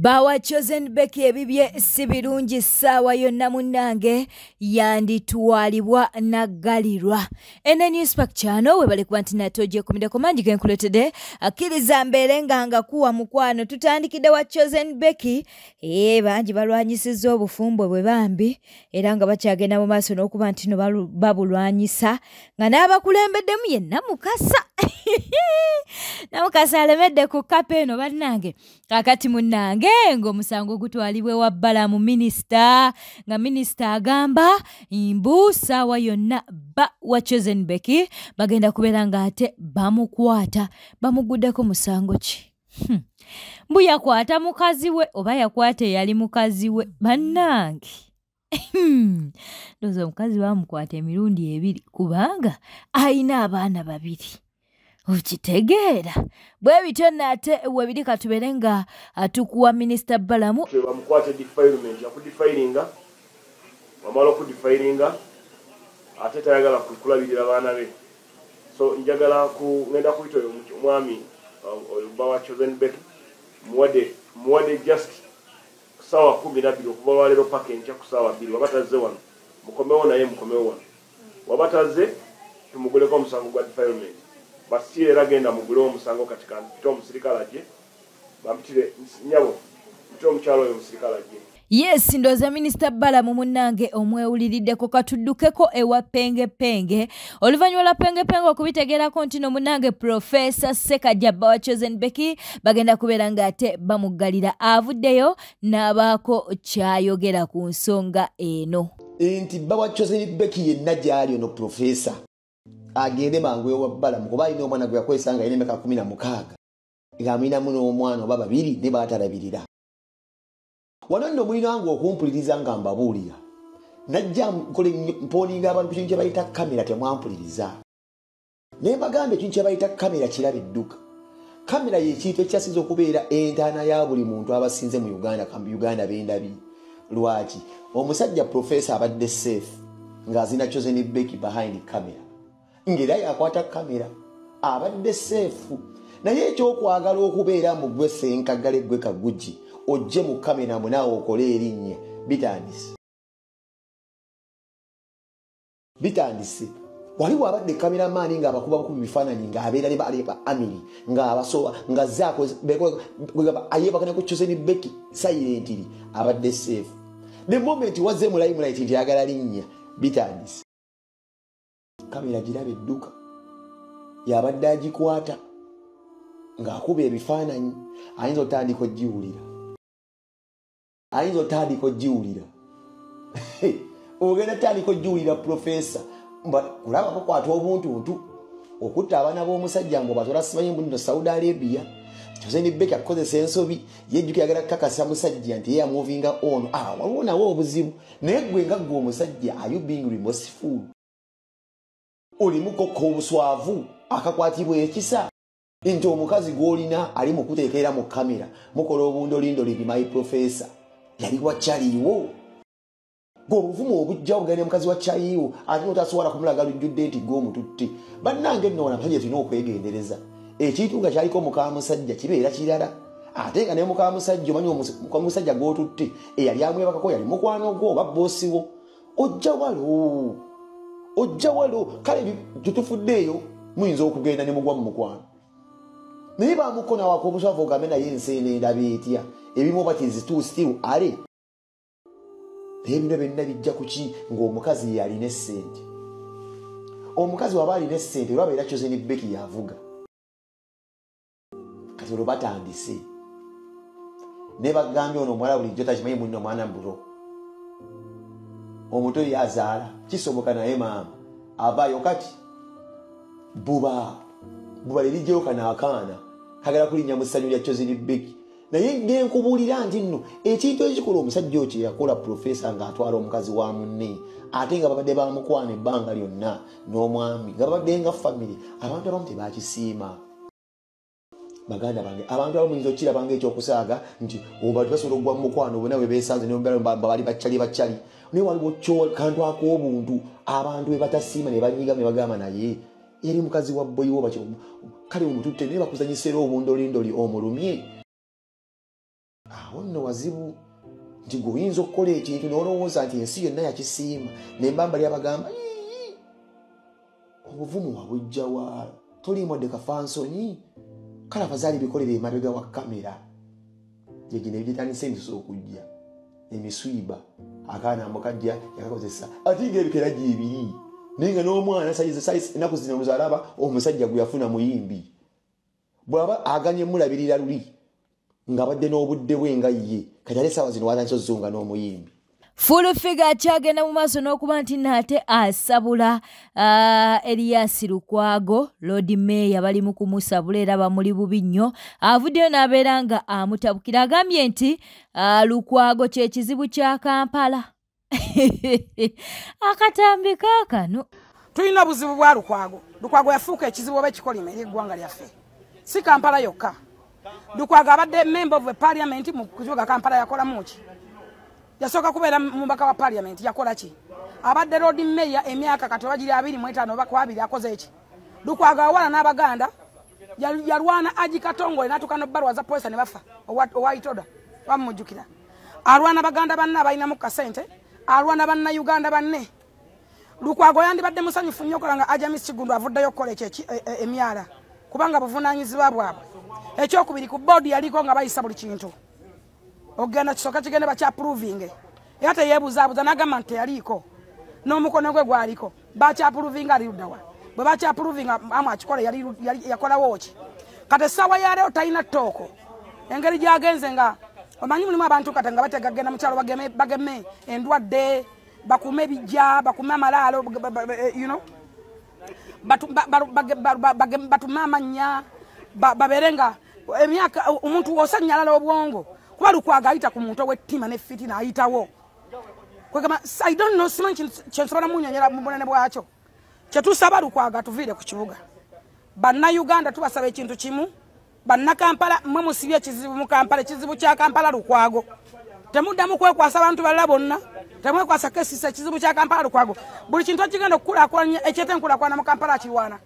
Bawa Chosen Becky ebibye si birungi ssaawa yonna munnange yanditwalibwa naggalirwa. Ene Newspark channel webale kuba nti nate ogyekumideko mangi ge nkuleetedde, akkiriza mbeere nga ngakuwa mukwano. Tutandikidde wa Chosen Becky, bangi balwanyisizza obufumbo bwe bambi era nga bakyagenda mu maaso n'okuba nti no babulwanyisa nga n'abakulembeddemu yenna Mukasa. Namukasa alemedde ku kapa eno bannange. Kaakati munnange ng'omusango gutwalibwa ewa Balamu minisita, nga minisita agamba mbu ssaawa yonna bba wa Chosen Becky bagenda kubeera ng'ate bamukwata. Bamuguddeko musango ki? Mbu yakwata mukazi we oba yakwata eyali mukazi we bannange. Ndowooza omukazi bamukwata emirundi ebiri kubanga ayina abaana babiri. Okitegeera bwe bityo nate webiri katubeere nga atukuwa minisita Balamu. Bamukwate defilement, yakudefilinga, wamala okudefilinga ate tayagala kulabirira baana be. So njagala ngenda kuyita oyo omwami oyo bba wa Chosen Becky, muwadde just ssaawa 12 okuva olwaleero paka enkya ku ssaawa 2. Waba tazze wano mukomewo naye mukomewo wano, waba tazze tumuguleko omusango gwa defilement. Basi era genda mugule omusango kati kampite omusirikale ajje bampitire nnyabo, mpite omukyalo oyo omusirikale ajje. Yes, ndowooza minisita Balamu munnange omwewuliriddeko. Katuddukeko ewa Penge Penge. Oluvannyuma lwa Penge Penge okubitegeerako nti no munnange Profesa Ssekajja bba wa Chosen Becky bagenda kubeera ng'ate bamuggalira, avuddeyo n'abaako ky'ayogera ku nsonga eno. Nti bba wa Chosen Becky yenna gy'ali ono Profesa agende mangu ewa Balamu kuba alina omwana gwe yakozesa nga alina emyaka 16 ng'amulinamu n'omwana oba babiri ne baatalabirira. Wano nno mulina nga okumpuliriza nga mbabuulira, najja mponinga abantu ku kintu kye bayita kamera, temwampuliriza. Naye mbagamba ekintu kye bayita kamera kiraba edduka. Kamera y'ekintu ekyasinze okubeera entaana ya buli muntu abasinze mu Uganda, Uganda bendabye. Lwaki? Omusajja Profesa abadde safe ng'azina Chosen Becky behind camera, ng'era yakwata kamera, abadde safe. Naye ekyokwagala okubeera mu gwe Ssenkaggale gwe Kagugi ojje mu kamera mbu naawe okole erinnya, bitandise. Bitandise. Waliwo abadde kameramaani ng'abakuba bukubi bifaananyi ng'abeera ne ba Amiri ng'abasoba nga zaako ayeebaka ne ku Chosen Becky silently, abadde safe. The moment wazze mu limelight nti ayagala linnya, bitandise. Kamera giraba edduka, yabadde agikwata ng'akuba ebifaananyi, ayinza otandika ogiwulira, ayinza otandika ogiwulira, ogenda tandika ogiwulira. Profesa kulaba bakwata obuntuntu okutta abaana b'omusajja ngo batwala simanyi mbu nno Saudi Arabia. Chosen Becky akozesa ensobi, yejjuka yagala kukakasa musajja nti ye yamuvinga ono. Waliwo nawe obuzibu, naye gwe nga ggwe omusajja, are you being remorseful? Olimukokka obuswavu akakwatibwa ekisa nti omukazi gw'olina ali mu kuteekera mu kamera mukola obundolindoli. My professor yali wakyaliiwo gwe obuvumu obujja obugenda mukazi wa kyaliiwo ate notasobola kumulaga lujjudde nti gwe omututte. Bannange nno wano abasajja tulina okwegendereza. Ekintu nga kyaliko muka musajja kibeera kirala, ate nga ne muka musajja omanyi muka musajja gw'otutte eyali amwebakako yali mukwano gwo oba boosiwo. Ojja walo, ojja walo, kale tetufuddeeyo muyinza okugenda ne mugwa mu mukwano, naye bamukona wako obuswavu ogambe naye ensi eno endaba etya, ebimu oba tizitu still ale. Naye bino byonna bijja kuki ng'omukazi ye alina essente. Omukazi waba alina essente olwabeera Chosen Becky yavuga. Kati olwo batandise ne bagambye ono omuwala bulijjo takimanyi munno omwana mbulo omuto ye azaala kisoboka, naye maama avaayo kati buba buba lerijjayo kano akaana kagala kulinnya mu ssanyu lya Chosen Becky. Naye ngenkubuulira nti nno ekintu ekikola omusajja oyo kye yakola Profesa ng'atwala omukazi wa munne ate nga babadde bamukwano ebbanga lyonna n'omwami nga babadde nga famire, abantu abamu tebakisiima. Baganda bange, abantu abamu muyinza okukiraba ng'ekyokusaaga nti obantu basobola okugwa mu mukwano bonna bwe beesanze bali bakyali bakyali, naye waliwo kantu ak'obuntu abantu be batasiima ne banyiga ne bagamba naye yali mukazi wa boyiwo kale omututte naye bakuzanyisa era obundolindoli omulumye. Awo nno wazibu nti gwe oyinza okukola ekintu n'olowooza nti ensi yonna yakisiima, nembamba lyabagamba obuvumu wabujjawa, toliimu wadde kafansonyi. Kale afazaali bikolera emabega wa kamera, gyegino ebitandisa emisusu okujja emiswiba. Akaana mukajja yakakozesa ate nga ebikera gyebiri, naye nga n'omwana ennaku zino oluzalaba omusajja gwe yafuna muyimbi, bw'aba aganye mulabirira luli ng'abadde n'obudde bwe nga ye, kati ate essaawa zino watandise ozunga n'omuyimbi. Full Figure akyagenda mu maaso n'okuba nti naate asabula Erias Lukwago, Lord Mayor. Bali mu kumusabula era bamuli bubi nnyo. Avuddeyo n'abeera nga amutabukira, agambye nti Lukwago kye kizibu kya Kampala. Akatambi kaakano. Tulina obuzibu bwa Lukwago. Lukwago yafuuka ekizibu oba ekikolimo eri eggwanga lyaffe, si Kampala yokka. Lukwago abadde member of parliament mu kibuga Kampala. Yakolamu ki? Yasooka kubeera mubaka wa parliament, yakola ki? Abadde Lord Mayor emyaka kati oba giri 25 oba ku 20, akoze eki? Lukwago awala n'Abaganda, yalwana Agi Katongole n'atuuka n'obbalwa za polisa ne bafa owa Itoda, bamumujjukira. Alwana Baganda banne abalinamu kasente, alwana Bannayuganda banne. Lukwago yandibadde musanyufu nnyo okola nga Haji Kiggundu avuddeyo okukola ekyo emyala, kubanga buvunaanyizibwa bwabwe. Ekyokubiri, ku boodi yaliko nga bayisa buli kintu okugenda kisooka kigende bakyapproving, era teyeebuzaabuza n'agamba nti teyaliiko n'omukono gwe gwaliko. Bakyapprovinga ali luddawa? Bwe bakyapprovinga amu akikola yakolawo ki? Kati essaawa ya leero talina ttooko. Engeri gyagenze nga omanyi mulimu abantu kati nga batega genda mukyalo bageme endwadde, bakume ebijja, bakume amalaalo, batume amannya, babeere nga emyaka omuntu osanyalala obwongo, kuba Lukwago ayita ku muntu ow'ettima n'effitina ayitawo. Kwegamba I don't know, simanyi kyensobola munyonyola mu bunene bwakyo. Kyetusaba, Lukwago atuviire ku kibuga. Bannayuganda tubasaba ekintu kimu. Bannakampala, mwe musibye ekizibu mu Kampala. Ekizibu kya Kampala Lukwago. Temuddamu kwekwasa abantu balala bonna, temwekwasa kesisa. Ekizibu kya Kampala Lukwago. Buli kintu ekigenda okukulaakulanya, ekyeta enkulaakulana mu Kampala akirwana.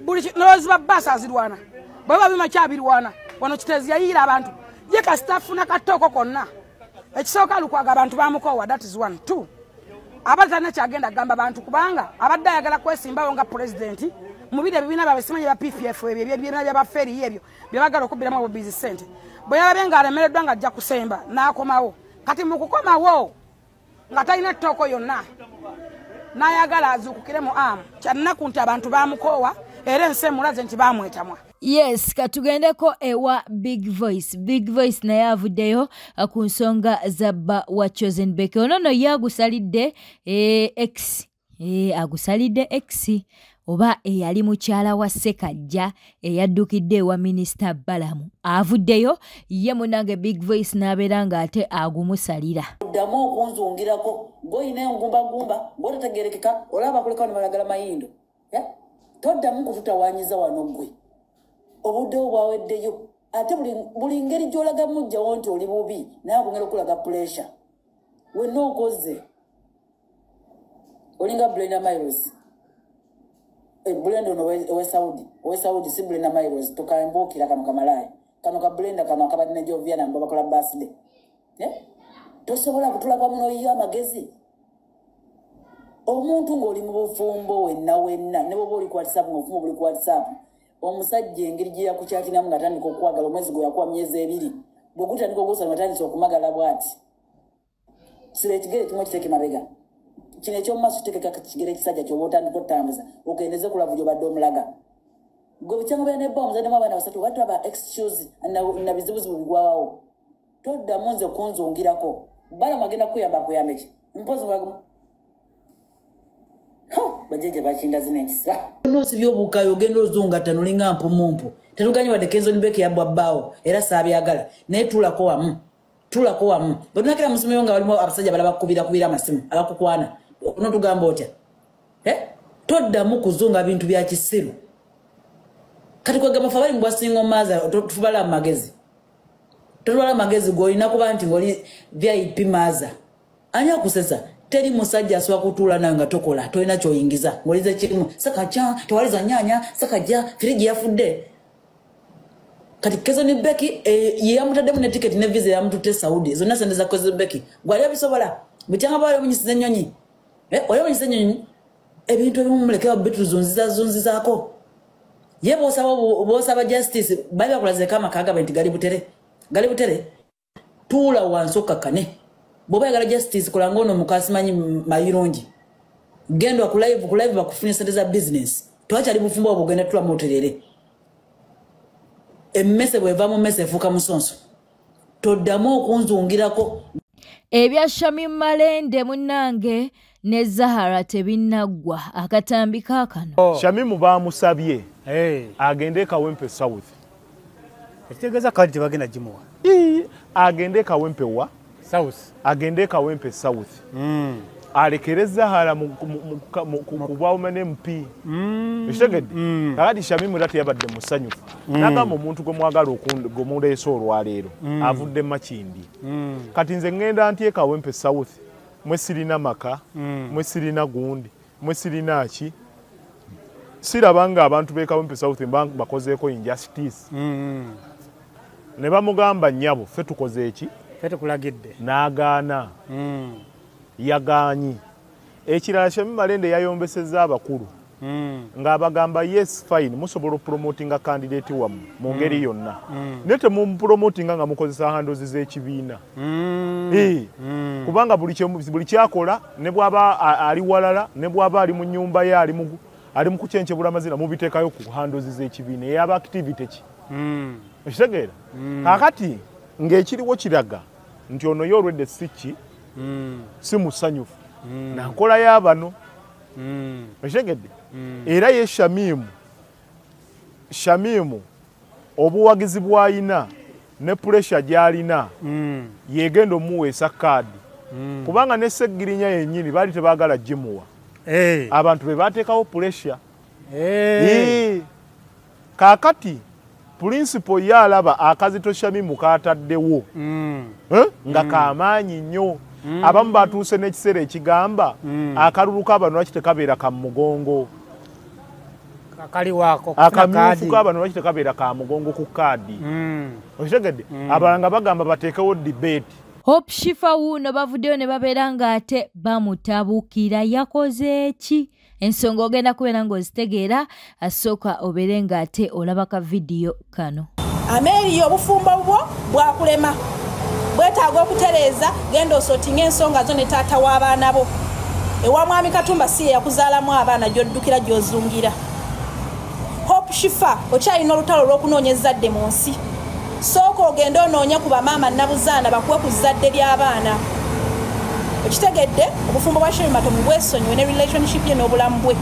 Buli noloziba baasi azirwana, bwe bima kyabirwana. Wano Kiteezi yayiira abantu ye kasita afuna katooko konna. Ekisooka, Lukwago abantu bamukoowa, that is one. Two, abadde talina kyagenda agamba bantu, kubanga abadde ayagala kwesimbawo nga pulezidenti mu biri ebibiina byabwe, simanyi bya PFF, ebyo ebibiina byabafeeriyo ebyo bye bagala okubbiramu obubizi ssente. Bwe yalabye ng'alemereddwa nga ajja kusemba n'akomawo. Kati mu kukomawo nga talina ettooko yonna, n'ayagala azuukukire mu amu. Kyannaku nti abantu bamukoowa era ensi emulaze nti bamwetamwa. Yes, katugendeko ewa Big Voice. Big Voice naye avuddeyo ku nsonga za bba wa Chosen Becky. Ono nno ye agusalidde ex, agusalidde ex oba eyali mukyala wa Ssekajja eyaddukidde ewa Minisita Balamu. Avuddeyo ye munange Big Voice n'abeera ng'ate agumusalira. Ddamu okunzungirako ng'olina engumbagumba ng'otategerekeka, olaba bakulekawo ne balagala mayindo. Toddamu kututawanyiza wano. Ggwe obuddewo bwaweddeyo, ate buli ngeri gy'olaga mujjawo nti oli bubi, naye akwongera okulaga pressure. Wenna okoze olinga Brenda Miles, Brenda ono owe Saudi, owe Saudi, si Brenda Miles. Tokambuukira kano kamalaaya kano ka Brenda kano akabadde ne Joviana mbo bakola birthday. Tosobola kutulaga munoyiyo amagezi. Omuntu ng'oli mu bufumbo wenna wenna, ne bwoba oli ku WhatsApp, ng'obufumbo buli ku WhatsApp, omusajja engeri gye yakukyakinamu ng'atandika okwagala, omwezi gwe yakuwa myezi 2, bwe gutandika ogusala nga okumagala bw'ati, sira ekigere kimu okiteeke mabega, kino ekyomumaaso kiteekeka kigere ekisajja kyoba otandika otambuza, okendeze ku love gy'obadde omulaga. Gwe bukyanga obeera nebba omuzaddemu abaana basatu, oba taba excuse na bizibuzibu bigwawawo. Toddamu nze kunzungirako. Balamu agenda kukuyamba, akuyambe ki? Mpozi bajjajja bakindazi n'ekisa. Nosibye obukayo ogenda ozunga nolinga mpumumpu. Tetuganyi wadde Kenzo Becky yabbwa bbaawo, era saabyagala, naye tuulako wamu, tuulako wamu. Bwe tunakira musomero nga walimu abasajja bala bakubira amasimu abakukwana, onotugamba otya? Toddamu kuzunga bintu bya kisiru. Kati kwegamba fe abali mu bwasinga omaaza tubala mu magezi, totwala magezi g'olina kuba nti oli VIP maaza. Ani akusesa? Teri musajja asobola kutuula nawe nga tokola, tolina kyoyingiza, ng'oliza kimu sakajja, tewaliza nyanya sakajja, firiji yafudde. Kati Kezoni Becky yamutaddemu ne ticket ne visa yamututte Saudi. Zonna sente za Kezoni Becky. Gwali abisobola. Butyanga bwali omunyisiza ennyonyi. Oli omunyisiza ennyonyi. Ebintu ebimu muleke bituzunzizaako. Ye bw'osaba justice bali bakulazeeko amaka gabwe nti gali butere. Gali butere. Tuula wansi okkakkane. Bw'oba oyagala justice kola ng'ono mukasimanyi mayirungi. Genda ku live bakufunye sente za business. Twakyali bufumbo obwo ogenda tula muterere. Emmese bw'eva mu mmese efuuka musonso. Toddamu okunzungirako. Ebya Shamim Malende munnange ne Zahara tebinnaggwa akatambi kaakano. Shamimu baamusabye agende Kawempe South. Ekitegeeza kadi tebagenda gimuwa. Agende Kawempe wa? South. Agende Kawempe South. Alekere Zahara ku bwawumene MP. Ekitegedde? Kakati Shamimu era teyabadde musanyufu. N'agamba omuntu gwe mwagala gwe muleese olwaleero avudde Makindye. Kati nze ŋŋenda ntye Kawempe South, mwe sirina maka, mwe sirina gundi, mwe sirina ki. Siraba nga abantu b'e Kawempe South bakozeeko injustice. Ne bamugamba nnyabo ffe tukoze eki? Ffe tukulagidde. N'agaana. Yagaanyi. Ekirala Shamim Malende yayombesezza abakulu ng'abagamba yes fine musobola okupromotinga candidate wammwe mu ngeri yonna naye temumupromotinga nga mukozesa handles z'ekibiina. Kubanga buli kyakola ne bw'aba ali walala ne bw'aba ali mu nnyumba ye ali mu kucyenkyebula amazina mubiteekayo ku handles z'ekibiina eyaba activity ki. Okitegeera? Kaakati ng'ekiriwo kiraga nti ono ye olwedde si ki si musanyufu na nkola y'abano. Okitegedde? Era ye Shamimu obuwagizi bw'alina ne puresha gy'alina yegenda omuweesa kaadi. Kubanga ne Ssegirinya yennyini baali tebaagala gimuwa. Abantu be baateekawo puresha. Kaakati pulinsipo ye alaba akazito Shamimu kaataddewo nga kamaanyi nnyo. Abamu batuuse n'ekiseera ekigamba akalulu k'abano lwaki tekabeera ka mugongo. Akamyufu k'abano lwaki tekabeera ka mugongo ku kaadi. Okitegedde? Abalala nga bagamba bateekewo debate. Hope Shifa wuuno bavuddeyo ne babeera ng'ate bamutabukira yakoze ki? Ensonga ogenda kubeera ng'ozitegeera asooka obeere ng'ate olaba ka vidiyo kano. Ameeriyo obufumbo bwo bwakulema. Bwetaaga okutereeza genda osotinga ensonga zo ne taata w'abaana bo. Ewa Mwami Katumba si ye yakuzaalamu abaana gy'oddukira gy'ozungira. Hope Shifa okyalina olutalo olw'okunoonya ezzadde mu nsi. Sooka ogende onoonye ku bamaama nnabuzaana bakuwe ku zzadde ly'abaana. Okitegedde obufumbo bwa Sherry Matovu bwesonyiwe ne relationship ye n'obulamu bwe.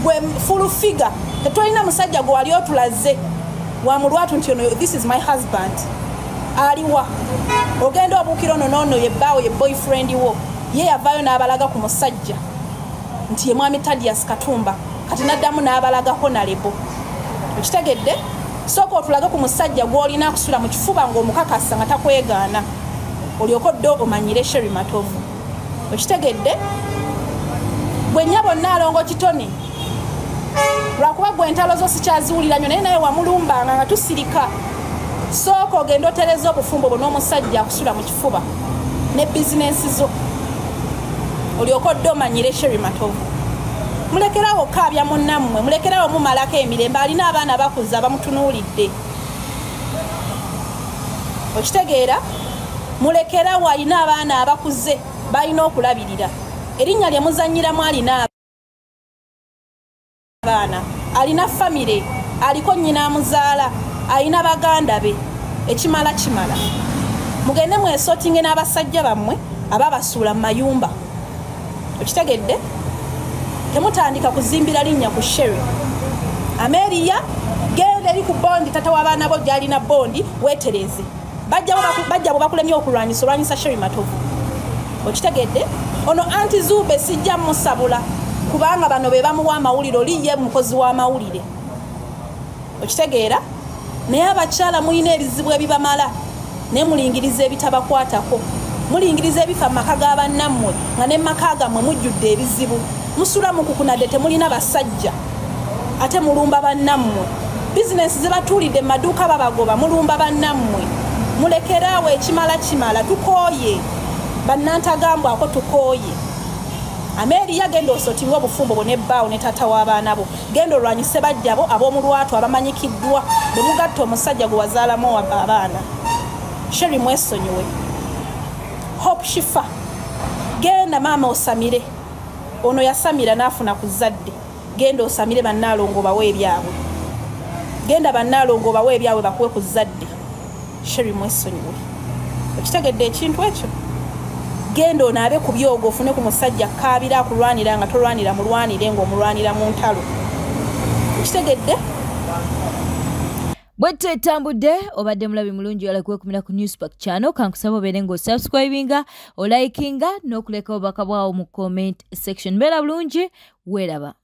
Gwe full figure tetolina musajja gwe wali otulaze wa mulwatu nti ono this is my husband. Aliwa ogenda obuukira ono n'ono ye bbaawo ye boyfriend wo ye yavaayo n'abalaga ku musajja nti ye Mwami Tadias Katumba kati n'addamu n'abalagako nalebo. Okitegedde? Sooka otulage ku musajja gw'olina akusula mu kifuba ng'omukakasa nga takwegaana olyoke odde omanyire Sherry Matovu. Okitegedde? Gwe nnyabo Nnaalongo Kitone lwakuba gwe entalo zo sikyaziwulira nnyo naye naye wamulumbanga nga tusirika. Sooka ogenda otereza obufumbo bwo n'omusajja akusula mu kifuba ne bizinensi zo olyoke odde omanyire Sherry Matovu. Mulekerawo kaabya munnammwe, mulekerawo mumalako emirembe, alina abaana bakuze abamutunuulidde. Okitegeera? Mulekerawo alina abaana abakuze balina okulabirira. Erinnya lye muzannyiramu alina abaana, alina famire, aliko nnyina amuzaala, alina baganda be. Ekimala kimala. Mugende mwesotinge n'abasajja bammwe ababasuula mu mayumba. Okitegedde? Temutandika kuzimbira linnya ku Sherry. Ameeriya genda eri ku bondi tata w'abaana bo gy'alina bondi weetereze. Bajja bo bakulemye okulwanyisa olwanyisa Sherry Matovu. Okitegedde? Ono Anti Zube sijja musabula kubanga bano be bamuwa amawulire oli ye mukozi w'amawulire. Okitegeera? Naye abakyala mulina ebizibu ebibamala naye mulingiriza ebitabakwatako. Mulingiriza ebifa mu maka ga bannammwe nga ne mu maka gammwe mujjudde ebizibu. Musula mukukunadde temulina basajja ate mulumba bannammwe. Bizinensi zibatuulidde mu maduuka babagoba, mulumba bannammwe. Mulekeraawo, ekimala kimala, tukooye. Bannantagambwako tukooye. Ameeriya, genda osotinga obufumbo bwo nebbaawo ne taata w'abaana bo. Genda olwanyise bajjabo ab'omu lwatu abamanyikiddwa bwe mugatta omusajja gwe wazaalamu abaana. Sheri, mwesonyiwe. Hope Shifa, genda maama osamire. Ono yasamira n'afuna ku zadde. Genda osamire bannaalongo bawe ebyabwe. Genda bannaalongo bawe ebyabwe, bakuwe ku zadde. Sheri, mwesonyiwe. Okitegedde ekintu ekyo? Genda onaabe ku byogo, ofune ku musajja kaabira akulwanira nga tolwanira mulwanire, ng'omulwanira mu ntalo. Okitegedde? Bwetyo etambudde. Obadde mulabi mulungi, wala kwekumira ku Newspark channel. Kankusaba obeere ng'osubscribinga, olikinga n'okuleka obubaka bwawo mu comment section. Mbeera bulungi, weeraba.